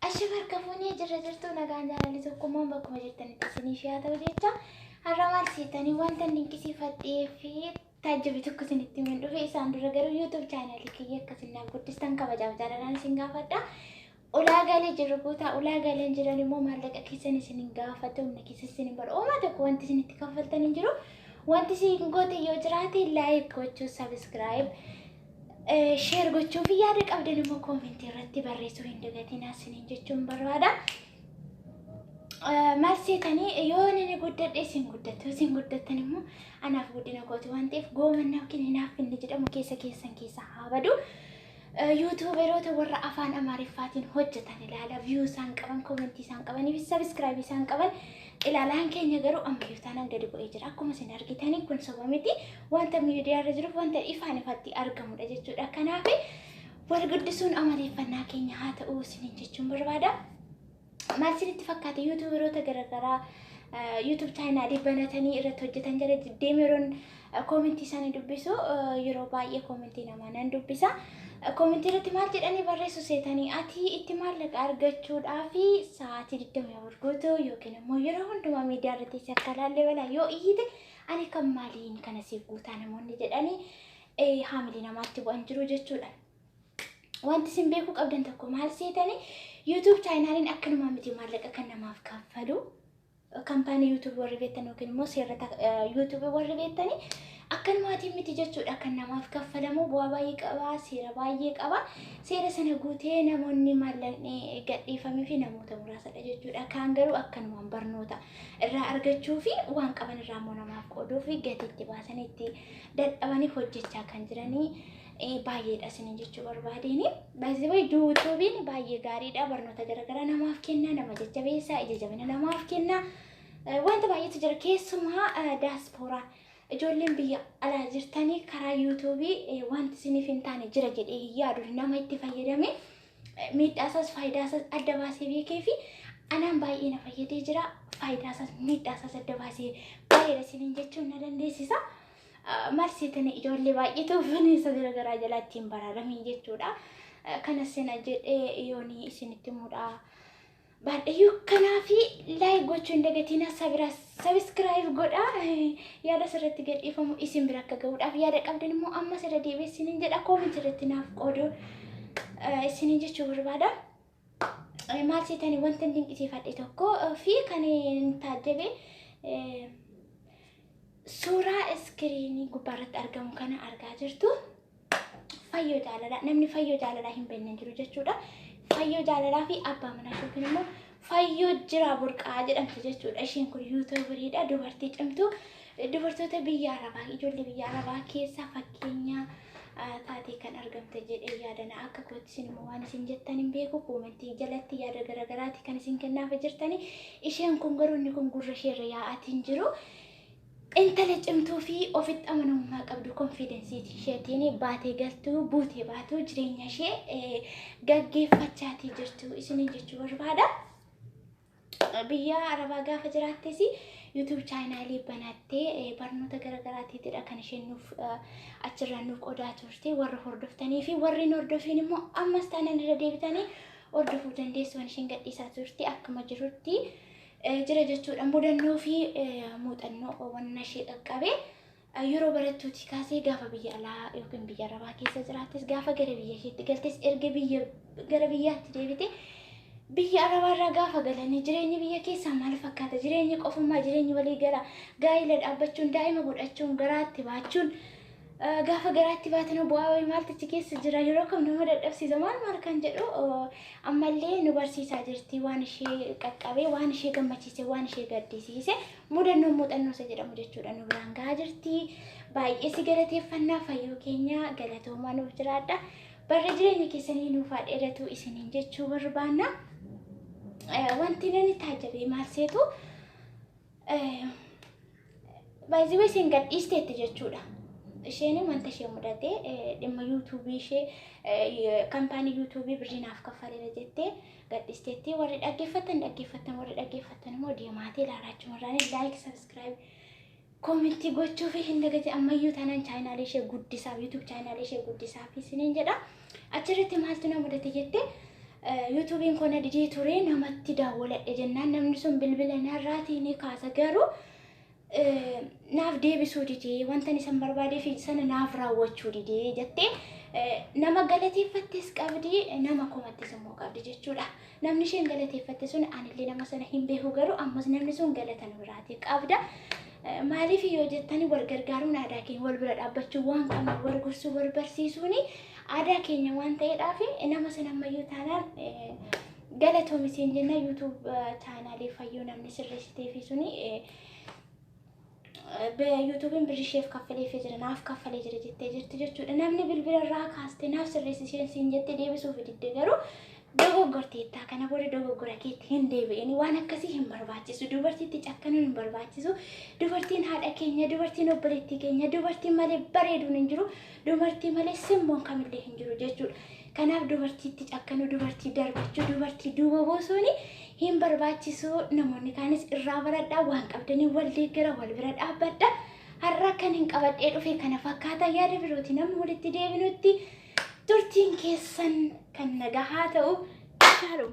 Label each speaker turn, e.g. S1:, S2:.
S1: Ashama harka fuunee jirra jirtu, nagaan jaalalli tokkummaan bakkuma jirtanitti isiniif haa ta'u jecha. Har'a maal seetanii, wanta dinqisiifadhee fi taajjabe tokko isinitti himuun dhufe. Isaan dura garuu YouTube chaanaalii kiyya akka naaf guddistan kabajaaf jaalalaan isin gaafadha. Ulaagaalee jiru guutaa, ulaagaaleen jiran immoo maallaqa keessan isin hin gaafatu, humna keessa isin hin godhu. Uumaa tokko wanti isin itti kaffaltan hin jiru. Wanti isin goote yoo jiraate like gochuu, subscribe, share gochuu fi yaada qabdan immoo koomentii irratti barreessuu hin dagatinaa isiniin jechuun barbaada. Maal seetanii, yoo inni guddadhe isin guddattu, isin guddattan immoo anaaf guddina kooti waan ta'eef, goomannaa yookiin hinaaffinni jedhamu keessa keessan keessa haa badu. Yuutuuberoota warra afaan Amaariffaatiin hojjetan ilaala, view isaan qaban, koomentii isaan qabanii fi subscribe isaan qaban ilaalaan. Keenya garuu ammayyuu taanaan gadi bu'ee jira. Akkuma isin argitanii, kun soba miti, wanta miidiyaa irra jiruuf wanta ifaan ifatti argamudha jechuudha. Kanaaf wal guddisuun amaleeffannaa keenya haa ta'u isiniin jechuun barbaada. Maal isinitti fakkaata? Yuutuuberoota garaagaraa YouTube chaanaalii banatanii irratti hojjetan jala deemee yeroon koomentii isaanii dubbisu, yeroo baay'ee koomentii namaa nan dubbisa. Koomentii irratti maal jedhanii barreessu seetanii? Ati itti maallaqa argachuudhaaf sa'aatii 24 guutuu yookiin immoo yeroo hundumaa miidiyaa irratti si akka laallee balaa yoo iyyite, ani kan maaliin kana siif guutaa namoonni jedhanii haamilee namaatti bu'an jiru jechuudha. Wanti isin beekuu qabdan tokko maal seetanii? YouTube chaanaaliin akkanumaa miti maallaqa kan namaaf kaffalu. Kaampaanii YouTube warri beektan yookiin immoo seerata YouTube warri beektanii, akkanumaatiin miti jechuudha kan namaaf kaffalamu. Bu'aa baay'ee qaba, seera baay'ee qaba. Seera sana guutee namoonni maallaqni gadhiifamee fi namoota muraasadha jechuudha. Kaan garuu akkanumaan barnoota irraa argachuu fi waan qaban irraa immoo namaaf qooduu fi gatii itti baasanii itti dadhabanii hojjechaa kan jiranii baay'eedha isiniin jechuu barbaadeen. Baay'ee yuutuubiin baay'ee gaariidha. Barnoota garaagaraa namaaf kenna, nama jajjabeessa, ija jabina namaaf kenna. Wanta baay'eetu jira, keessumaa daaspooraa ijoolleen biyya alaa jirtanii karaa yuutuubii wanti isiniif hin taane jira jedhee hin yaadu. Nama itti fayyadame, miidhaasaas faayidaasaas adda baasee beekee fi anaan baay'ee na fayyadee jira. Faayidaasaas miidhaasaas adda baasee baay'eedha isiniin jechuun na dandeessisa. Maal seetanii, ijoollee baay'eetu bineensa garaagaraa jalaa ittiin baraaramii jechuudha. Kana sena jedhee yoonii isinitti himuudha. Baadhayyuu kanaafi like gochuu hin dagatiin, sabira subscribe godha. Yaada asirratti gadhiifamu isin bira akka gahuudhaaf, yaada qabdan immoo ammas irra deebi'ee isiniin jedha, koomentii irratti naaf qoodu isiniin jechuu barbaada. Maal seetanii, wanta dinqisiifadhe tokko fi kan hin taajjabe suuraa iskiriinii gubbaarratti argamu kana argaa jirtu. Fayyoo Jaalalaa, namni Fayyoo Jaalalaa hin beekne jiru jechuudha. Fayyoo Jaalalaa fi abbaa manaa yookiin immoo Fayyoo Jiraa Burqaa jedhamti jechuudha. Isheen kun yuutuubariidha. Dubartii cimtuu, dubartoota biyya Arabaa, ijoollee biyya Arabaa keessaa fakkeenya taatee kan argamte jedhee yaadana. Akka kootti, isin immoo waan isin jettan hin beeku, koomentii jalatti yaada garaagaraati kan isin kennaaf jirtani. Isheen kun garuu inni kun gurra isheerra yaa'atiin jiru. Intala cimtuu fi ofitti amanamummaa qabdu, konfiidensii isheetiin baatee galtuu, buutee baatu, jireenya ishee gaggeeffachaatii jirtu isiniin jechuu barbaada. Biyya Arabaa gaafa jiraattes YouTube chaanaalii banattee barnoota garaagaraatiitidha kan isheen nuuf achirraa nuuf qodaa turte. Warra hordoftanii fi warri hin hordofiin immoo ammas taanaan irra deebitanii hordofuu dandeessu. Waan isheen gadhiisaa turte akkuma jirutti jira jechuudha. Mudannoo fi muuxannoo wanna ishee qaqqabe yeroo barattuuti kaasee, gaafa biyya alaa yookiin biyya Arabaa keessa jiraattes, gaafa gara biyya isheetti galtes, erga biyya gara biyyaatti deebite, biyya Arabaarraa gaafa galanii jireenyi biyya keessaa maal fakkaata, jireenyi qofummaa, jireenyi walii gara gaa'ila dhaabbachuun, daa'ima godhachuun, garaatti baachuun, gaafa garaatti baatan bu'aa wayii maaltu achi keessa jira, yeroo kam nama dadhabsiisa, maal maal kan jedhu ammallee nu barsiisaa jirti. Waan ishee qaqqabee, waan ishee gammachiise, waan ishee gaddisiise, mudannoo muuxannoo isa jedhamu jechuudha, nu biraan gahaa jirti. Baay'ee si galateeffannaa, Fayyoo keenya, galatoomaa, nuuf jiraadha. Barra jireenya keessanii nuuf haa dheeratu isiniin jechuu barbaanna. Wanti nani taajjabee maal seetu? Baay'ee isheen gadhiisteetti jechuudha. Isheen wanta ishee mudate, dhimma yuutuubii ishee, kaampaanii yuutuubii birrii naaf kaffaleera jettee gadhiisteetti. Warri dhaggeeffatan dhaggeeffatan, warri dhaggeeffatan immoo deemaatee ilaalaa jiruun like, subscribe, koomentii gochuu fi hin dagatin. Ammayyuu taanaan chaanaalii ishee guddisaaf, YouTube chaanaalii ishee guddisaaf isiniin jedha. Achirratti maaltu na mudate jette? Yuutuubiin koo na didee ture, namatti daawwaladhe jennaan namni sun bilbila narraatii ni kaasa, garuu naaf deebisuu didee, wanta isan barbaadee fi sana naaf raawwachuu didee jettee nama galateeffattes qabdi, nama komattes immoo qabdi jechuudha. Namni isheen galateeffatte sun anillee nama sana hin beeku, garuu ammas namni sun galata nu biraatii qabda. Maaliif yoo jettani, wal gargaaruun aadaa keenya, wal bira dhaabbachuu waan qabnu, wal gorsuu, wal barsiisuun aadaa keenya waan ta'eedhaaf nama sana ammayyuu taanaan galatoomi siin jenna. YouTube chaanaalee Fayyoo namni sirreessitee fi suni yuutuubiin birri isheef kaffaleefii jira, naaf kaffalee jira jettee jirti jechuudha. Namni bilbila irraa kaaste naaf sirreessisheen siin jettee deebisuuf didde, garuu dogoggorteettaa, kana booda dogoggora keetti hin deebi'in. Waan akkasii hin barbaachisu. Dubartiitti cakkanuun hin barbaachisu. Dubartiin haadha keenya, dubartiin obboleettii keenya, dubartiin malee bareeduun hin jiru, dubartii malee simboon kamillee hin jiru jechuudha. Kanaaf dubartiitti cakkanuu, dubartii darbachuu, dubartii duuba buusuun hin barbaachisu. Namoonni kaanis irraa baradhaa, waan qabdanii wal deeggara, wal bira dhaabbadha. Har'a kan hin qabadhee dhufe kana fakkaata. Yaada birooti namni walitti deebinutti turtiin keessan kan nagaa haa ta'u. Shaalom.